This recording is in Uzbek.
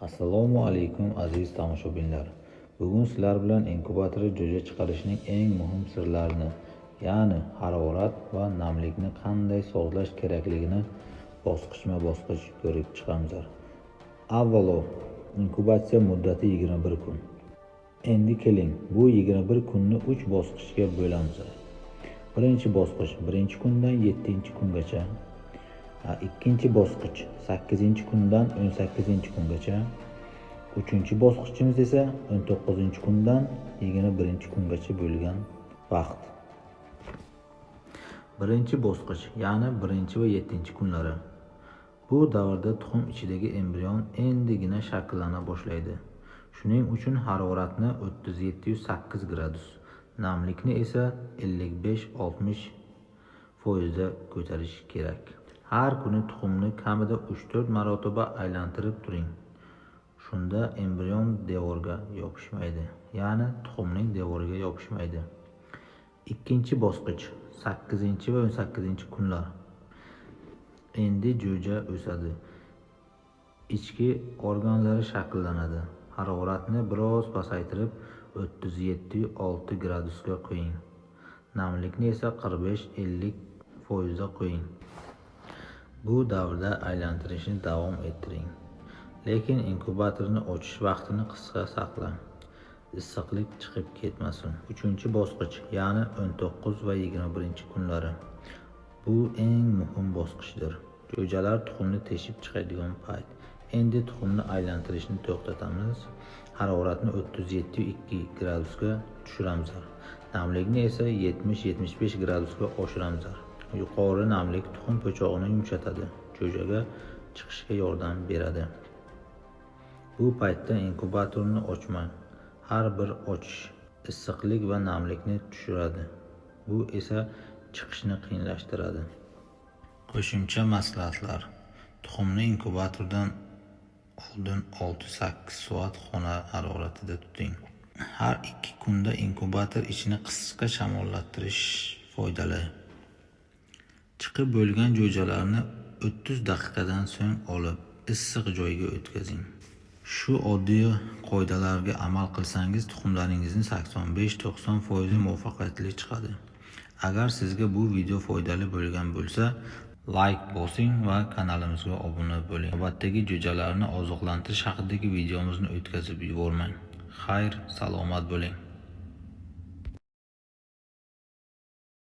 Assalomu alaykum, aziz tomoshabinlar. Bugun sizlar bilan inkubatorda jo'ja chiqarishning eng muhim sirlarini, ya'ni harorat va namlikni qanday sozlash kerakligini bosqichma-bosqich ko'rib chiqamiz. Avvalo, inkubatsiya muddati 21 kun. Endi keling, bu 21 kunni 3 bosqichga bo'lamiz. Birinchi bosqich 1-kundan 7-kungacha, ikkinchi bosqich 8-kundan 18-kungacha, uchinchi bosqichimiz esa 19-kundan 21-kungacha bo'lgan vaqt. Birinchi bosqich, ya'ni 1 va 7 kunlari. Bu davrda tuxum ichidagi embrion endigina shakllana boshlaydi. Shuning uchun haroratni 37,8 gradus, namlikni esa 55-60 foizda ko'tarish kerak. Har kuni tuxumni kamida 3-4 marotaba aylantirib turing. Shunda embrion devorga yopishmaydi, ya'ni tuxumning devoriga yopishmaydi. Ikkinchi bosqich 8 va 18 kunlar. Endi jo'ja o'sadi. Ichki organlari shakllanadi. Haroratni biroz pasaytirib 37,6 gradusga qo'ying. Namlikni esa 45-50 foizda qo'ying. Bu davrda aylantirishni davom ettiring. Lekin inkubatorni ochish vaqtini qisqa saqlang. Issiqlik chiqib ketmasin. Uchinchi bosqich, ya'ni 19 va 21 kunlari. Bu eng muhim bosqichdir. Jo'jalar tuxumni teshib chiqadigan payt. Endi tuxumni aylantirishni to'xtatamiz. Haroratni 37,2 gradusga tushiramiz. Namlikni esa 70-75 gradusga oshiramiz. Yuqori namlik tuxum po'chog'ini yumshatadi, jo'jaga chiqishga yordam beradi. Bu paytda inkubatorni ochmang. Har bir ochish issiqlik va namlikni tushiradi. Bu esa chiqishni qiyinlashtiradi. Qo'shimcha maslahatlar. Tuxumni inkubatordan oldin 6-8 soat xona haroratida tuting. Har 2 kunda inkubator ichini qisqa shamollattirish foydali. Chiqib bo'lgan jo'jalarni 30 daqiqadan so'ng olib, issiq joyga o'tkazing. Shu oddiy qoidalarga amal qilsangiz, tuxumlaringizning 85-90 foizi muvaffaqiyatli chiqadi. Agar sizga bu video foydali bo'lgan bo'lsa, like bosing va kanalimizga obuna bo'ling. Navbatdagi jo'jalarni oziqlantirish haqidagi videomizni o'tkazib yubormang. Xayr, salomat bo'ling.